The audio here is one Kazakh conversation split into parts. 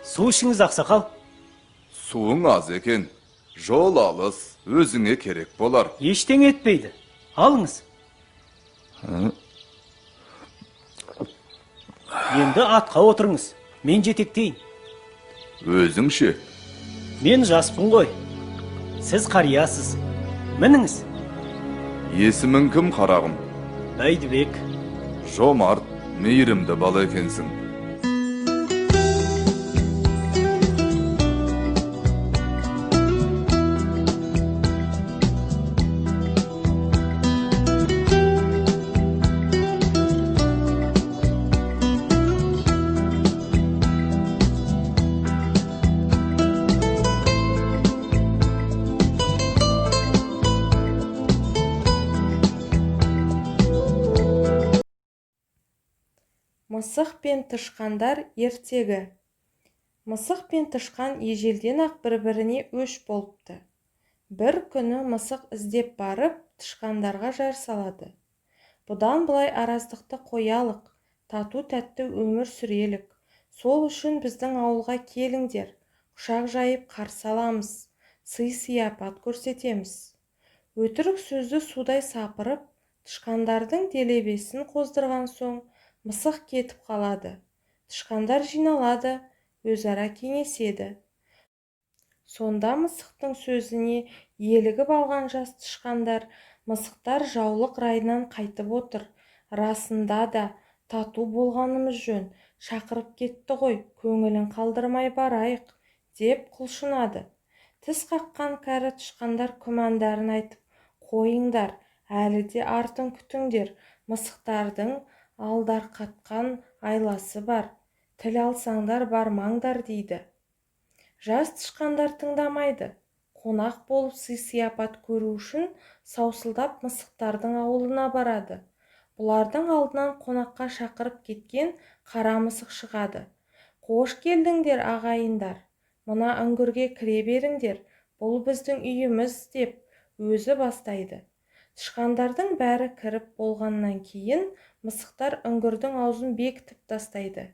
Су ішіңіз, ақсақал. Суың аз екен. Жол алыс, өзіңе керек болар. Ештеңе етпейді. Алыңыз. Енді атқа отырыңыз. Мен жетектейін. Өзің ше? Мен жаспын ғой. Сіз қариясыз. Мініңіз. Есімің кім, қарағым? Бәйдібек. Жомарт, мейірімді бала екенсің. Мысық пен тышқандар ертегі. Мысық пен тышқан ежелден-ақ бір-біріне өш болыпты. Бір күні мысық іздеп барып, тышқандарға жар салады. Бұдан былай араздықты қоялық, тату-тәтті өмір сүрелік. Сол үшін біздің ауылға келіңдер, құшақ жайып қарсы аламыз, сый-сияпат көрсетеміз. Өтірік сөзді судай сапырып, тышқандардың делебесін қоздырған соң, мысық кетіп қалады. Тышқандар жиналады, өзара кеңеседі. Сонда мысықтың сөзіне елігіп алған жас тышқандар: мысықтар жаулық райынан қайтып отыр. Расында да тату болғанымыз жөн, шақырып кетті ғой, көңілін қалдырмай барайық, деп құлшынады. Тіс қаққан кәрі тышқандар күмәндарын айтып, қойыңдар, әлі де артын күтіңдер, мысықтардың алдарқатқан айласы бар, тіл алсаңдар бармаңдар дейді. Жас тышқандар тыңдамайды. Қонақ болып сый-сияпат көру үшін саусылдап мысықтардың ауылына барады. Бұлардың алдынан қонаққа шақырып кеткен қара мысық шығады. Қош келдіңдер, ағайындар. Мына үңгірге кіре беріңдер, бұл біздің үйіміз, деп өзі бастайды. Тышқандардың бәрі кіріп болғаннан кейін мысықтар үңгірдің аузын бекітіп тастайды.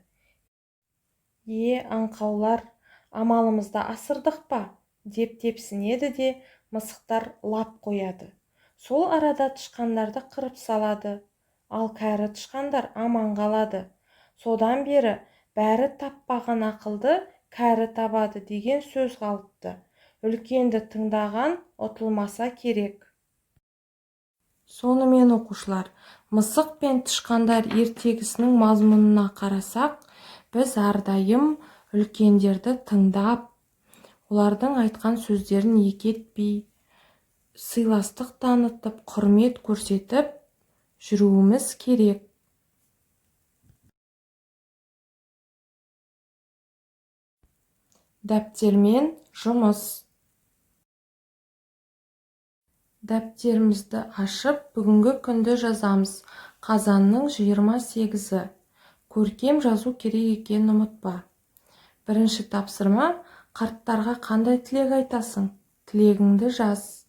Е, аңқаулар, амалымызды асырдық па, деп тепсінеді де мысықтар лап қояды. Сол арада тышқандарды қырып салады, ал кәрі тышқандар аман қалады. Содан бері бәрі таппаған ақылды кәрі табады деген сөз қалыпты. Үлкенді тыңдаған ұтылмаса керек. Сонымен, оқушылар, мысық пен тышқандар ертегісінің мазмұнына қарасақ, біз әрдайым үлкендерді тыңдап, олардың айтқан сөздерін екі етпей, сыйластық танытып, құрмет көрсетіп жүруіміз керек. Дәптермен жұмыс. Дәптерімізді ашып, бүгінгі күнді жазамыз. Қазанның 28-і. Көркем жазу керек екенін ұмытпа. Бірінші тапсырма: қарттарға қандай тілек айтасың? Тілегіңді жаз.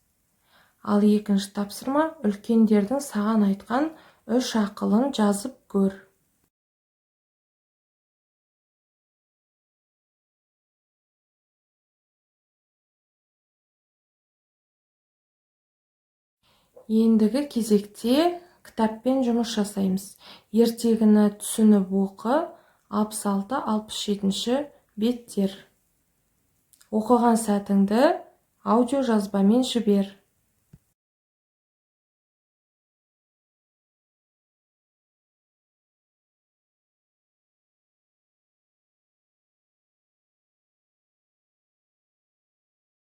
Ал екінші тапсырма: үлкендердің саған айтқан 3 ақылын жазып көр. Ендігі кезекте кітаппен жұмыс жасаймыз. Ертегіні түсініп оқы, 66-67 беттер. Оқыған сәтіңді аудио жазбамен жібер.